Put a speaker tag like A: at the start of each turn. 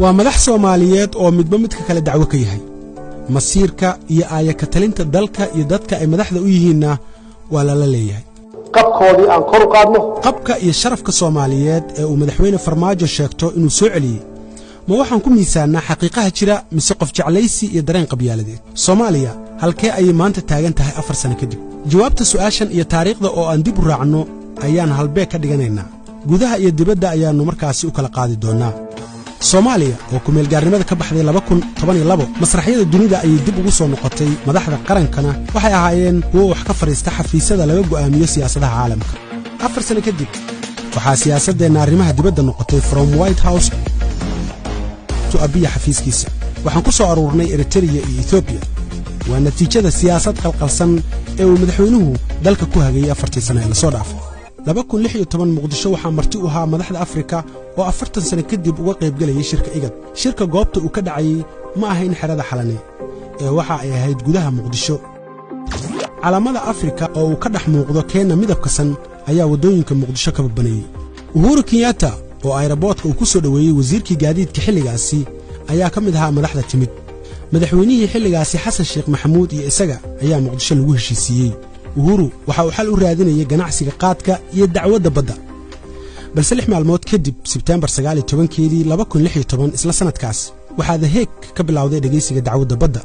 A: Waa madax Soomaaliyeed oo midba midka kale dacwo ka yahay. Masiirka iyo aayaka talinta dalka iyo dadka ay madaxda u yihiinna waa lala leeyahay.
B: Qabkoodii aan kor u qaadno.
A: Qabka iyo sharafka Soomaaliyeed ee uu Madaxweyne Farmaajo sheegto inuu soo celiyey, ma waxaan ku miisaannaa xaqiiqaha jira mise qof jeclaysi iyo dareen qabyaaladeed? Soomaaliya halkee ayay maanta taagan tahay 4 sano kadib? Jawaabta su'aashan iyo taariikhda oo aan dib u raacno ayaan halbeeg ka dhiganaynaa. Gudaha iyo dibadda ayaannu markaasi u kala qaadi doonnaa. Soomaaliya oo kumeelgaarnimada ka baxday 2012, masraxyada dunida ayay dib ugu soo noqotay. Madaxda qarankana waxay ahaayeen kuwo wax ka fadhiista xafiisyada laga go'aamiyo siyaasadaha caalamka. 4 sano kadib waxaa siyaasaddeenna arrimaha dibadda noqotay from White House to Abiya xafiiskiisa. Waxaan ku soo aruurnay Eritreya iyo Etoobiya. Waa natiijada siyaasad qalqalsan ee uu madaxweynuhu dalka ku hagayey 4-tii sano ee lasoo dhaafay. 2016 Muqdisho waxaa marti u ahaa madaxda Afrika oo 40 sano kadib uga qaybgelayay shirka IGAD. Shirka goobta uu ka dhacayey ma ahayn xerada Xalane ee waxa ay ahayd gudaha Muqdisho. Calaamada Afrika oo uu ka dhex muuqdo keenna midabkasan ayaa waddooyinka Muqdisho ka babanayey. Uhuru Kenyatta oo ayraboodka uu ku soo dhoweeyey wasiirkii gaadiidka xilligaasi ayaa ka mid ahaa madaxda timid. Madaxweynihii xilligaasi, Xasan Sheekh Maxamuud, iyo isaga ayaa Muqdisho lagu heshiisiiyey. Uhuru waxa uu xal u raadinayay ganacsiga qaadka iyo dacwadda badda. Balse 6 maalmood kadib, Sebteembar 19-keedii 2016, isla sannadkaas, waxaa The Hague ka bilowday dhegaysiga dacwadda badda.